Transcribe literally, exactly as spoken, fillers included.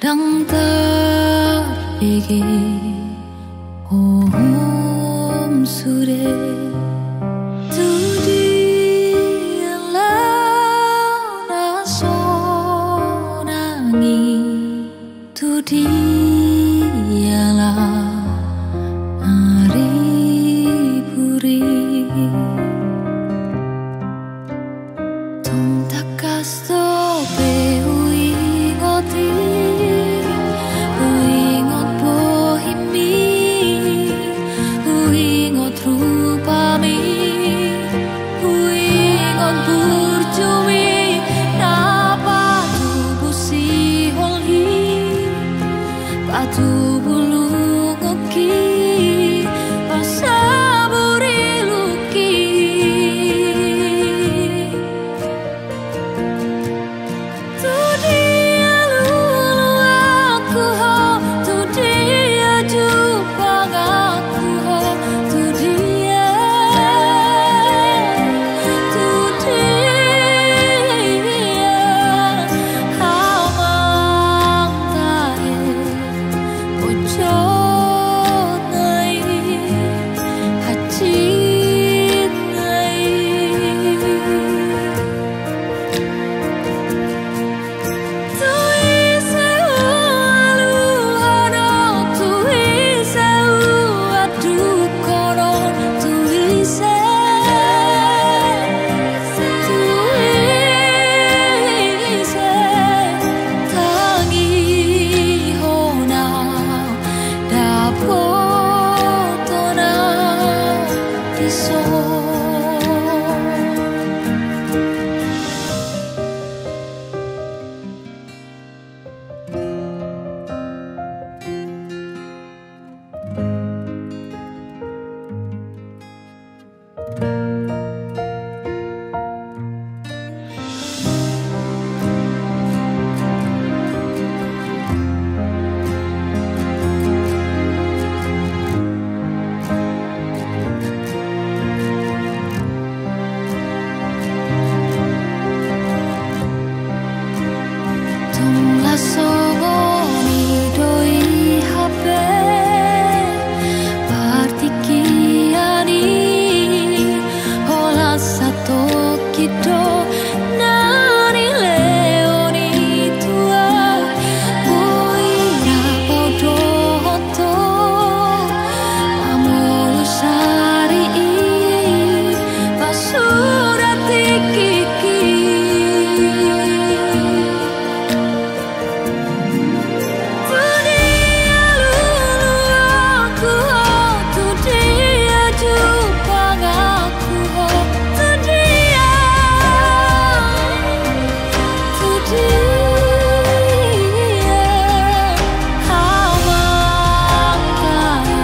Ndang tarbege uhum sude. Tu dia laho na sonang i, tu dia laho na ribut i. Tung tangkas dope huingot i, huingot bohimi, huingot rupami, huingot burjumi na patubu sihol i, patubu lungok i, pasaburi lungki. Tu dia luluanku ho, tu dia jumpangku ho, tu dia, tu dia amanta i. Tangi hona, dapothon au dison. Tung las songon i do i hape partingkian i, holan satongkin do na nilehon i tu au. Boi na padohothon molo sari i pasuda tingkingki. Tu dia luluanku ho, tu dia jumpangku ho, tu dia, tu dia amanta i.